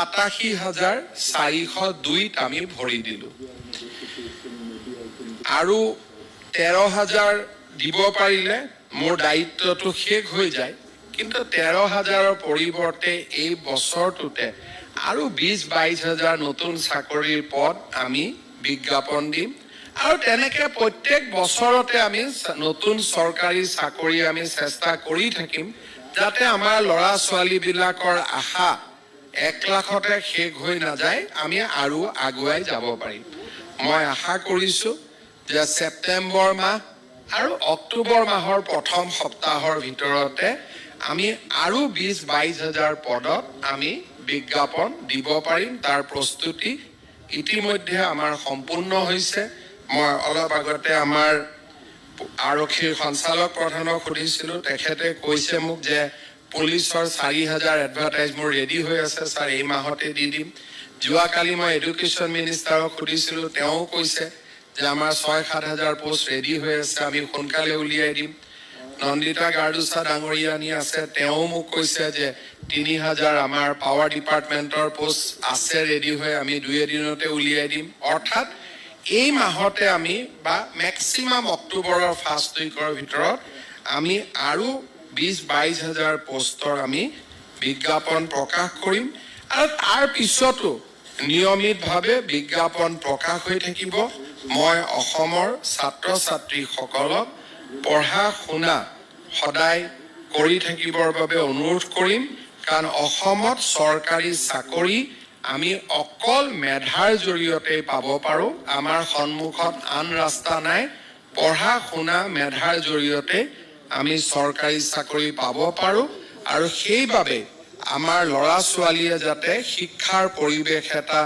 87,402ত আমি ভৰি দিলোঁ। আৰু 13,000 দিব পাৰিলে মোৰ দায়িত্বটো শেষ হৈ যায়, কিন্তু 13,000ৰ পৰিৱৰ্তে এই বছৰটোতে আৰু 20-22 হাজাৰ নতুন চাকৰিৰ পদ আমি বিজ্ঞাপন দিম আৰু তেনেকে প্ৰত্যেক বছৰতে আমি নতুন চৰকাৰী চাকৰি আমি চেষ্টা কৰি থাকিম, যাতে আমাৰ ল'ৰা ছোৱালীবিলাকৰ আশা 1 লাখতে শেষ হৈ নাযায়, আমি আৰু আগুৱাই যাব পাৰিম। মই আশা কৰিছোঁ যে ছেপ্টেম্বৰ মাহ আৰু অক্টোবৰ মাহৰ প্ৰথম সপ্তাহৰ ভিতৰতে আমি আৰু 20-22 হাজাৰ পদত আমি বিজ্ঞাপন দিব পাৰিম। তাৰ প্ৰস্তুতি ইতিমধ্যে আমাৰ সম্পূৰ্ণ হৈছে। মই অলপ আগতে আমাৰ আৰক্ষীৰ সঞ্চালক প্ৰধানক সুধিছিলোঁ। তেখেতে কৈছে মোক যে পুলিচৰ 4000 এডভাৰটাইজ মোৰ ৰেডি হৈ আছে ছাৰ, এই মাহতে দি দিম। যোৱাকালি মই এডুকেশ্যন মিনিষ্টাৰক সুধিছিলোঁ। তেওঁ কৈছে যে আমাৰ 6-7 হাজাৰ পোষ্ট ৰেডি হৈ আছে, আমি সোনকালে উলিয়াই দিম। নন্দিতা গাৰ্লোচা ডাঙৰীয়ানী আছে, তেওঁ মোক কৈছে যে 3000 আমাৰ পাৱাৰ ডিপাৰ্টমেণ্টৰ পোষ্ট আছে ৰেডি হৈ, আমি দুই এদিনতে উলিয়াই দিম। অৰ্থাৎ এই মাহতে আমি বা মেক্সিমাম অক্টোবৰৰ ফাৰ্ষ্ট উইকৰ ভিতৰত আমি আৰু 20-22 হাজাৰ পোষ্টৰ আমি বিজ্ঞাপন প্ৰকাশ কৰিম আৰু তাৰ পিছতো নিয়মিতভাৱে বিজ্ঞাপন প্ৰকাশ হৈ থাকিব। মই অসমৰ ছাত্ৰ ছাত্ৰীসকলক পঢ়া শুনা সদায় কৰি থাকিবৰ বাবে অনুৰোধ কৰিম, কাৰণ অসমত চৰকাৰী চাকৰি আমি অকল মেধাৰ জৰিয়তে পাব পাৰোঁ। আমাৰ সন্মুখত আন ৰাস্তা নাই। পঢ়া শুনা মেধাৰ জৰিয়তে আমি চৰকাৰী চাকৰি পাব পাৰোঁ আৰু সেইবাবে আমাৰ ল'ৰা ছোৱালীয়ে যাতে শিক্ষাৰ পৰিৱেশ এটা,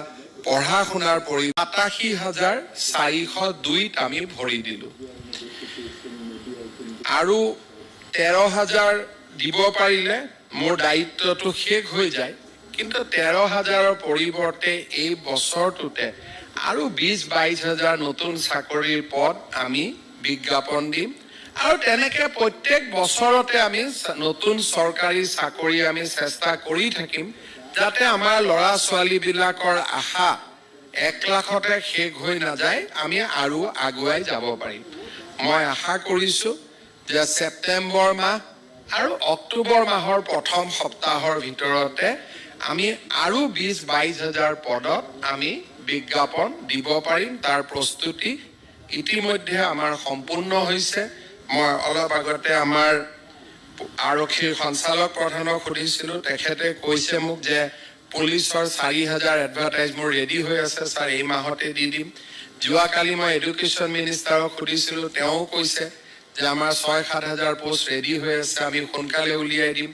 পঢ়া শুনাৰ পৰি 87,402ত আমি ভৰি দিলোঁ। আৰু 13,000 দিব পাৰিলে মোৰ দায়িত্বটো শেষ হৈ যায়, কিন্তু 13,000ৰ পৰিৱৰ্তে এই বছৰটোতে আৰু 20-22 হাজাৰ নতুন চাকৰিৰ পদ আমি বিজ্ঞাপন দিম আৰু তেনেকে প্ৰত্যেক বছৰতে আমি নতুন চৰকাৰী চাকৰি আমি চেষ্টা কৰি থাকিম, যাতে আমাৰ ল'ৰা ছোৱালীবিলাকৰ আশা 1 লাখতে শেষ হৈ নাযায়, আমি আৰু আগুৱাই যাব পাৰিম। মই আশা কৰিছোঁ যে ছেপ্টেম্বৰ মাহ আৰু অক্টোবৰ মাহৰ প্ৰথম সপ্তাহৰ ভিতৰতে আমি আৰু 20-22 হাজাৰ পদত আমি বিজ্ঞাপন দিব পাৰিম। তাৰ প্ৰস্তুতি ইতিমধ্যে আমাৰ সম্পূৰ্ণ হৈছে। মই অলপ আগতে আমাৰ আৰক্ষীৰ সঞ্চালক প্ৰধানক সুধিছিলোঁ। তেখেতে কৈছে মোক যে পুলিচৰ 4000 এডভাৰটাইজ মোৰ ৰেডি হৈ আছে ছাৰ, এই মাহতে দি দিম। যোৱাকালি মই এডুকেশ্যন মিনিষ্টাৰক সুধিছিলোঁ। তেওঁ কৈছে যে আমাৰ 6-7 হাজাৰ পোষ্ট ৰেডি হৈ আছে, আমি সোনকালে উলিয়াই দিম।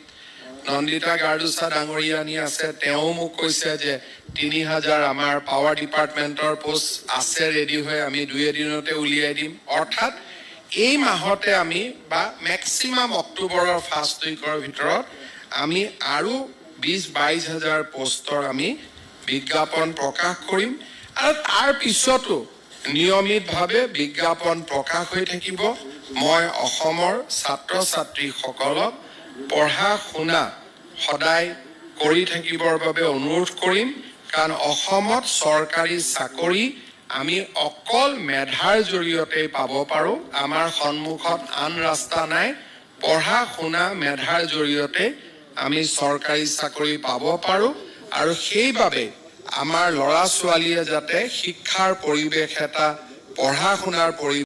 নন্দিতা গাৰ্লোচা ডাঙৰীয়ানী আছে, তেওঁ মোক কৈছে যে 3000 আমাৰ পাৱাৰ ডিপাৰ্টমেণ্টৰ পোষ্ট আছে ৰেডি হৈ, আমি দুই এদিনতে উলিয়াই দিম। অৰ্থাৎ এই মাহতে আমি বা মেক্সিমাম অক্টোবৰৰ ফাৰ্ষ্ট উইকৰ ভিতৰত আমি আৰু 20-22 হাজাৰ পোষ্টৰ আমি বিজ্ঞাপন প্ৰকাশ কৰিম আৰু তাৰ পিছতো নিয়মিতভাৱে বিজ্ঞাপন প্ৰকাশ হৈ থাকিব। মই অসমৰ ছাত্ৰ ছাত্ৰীসকলক পঢ়া শুনা সদায় কৰি থাকিবৰ বাবে অনুৰোধ কৰিম, কাৰণ অসমত চৰকাৰী চাকৰি আমি অকল মেধাৰ জৰিয়তে পাব পাৰোঁ। আমাৰ সন্মুখত আন ৰাস্তা নাই। পঢ়া শুনা মেধাৰ জৰিয়তে আমি চৰকাৰী চাকৰি পাব পাৰোঁ আৰু সেইবাবে আমাৰ ল'ৰা ছোৱালীয়ে যাতে শিক্ষাৰ পৰিৱেশ এটা, পঢ়া শুনাৰ পৰি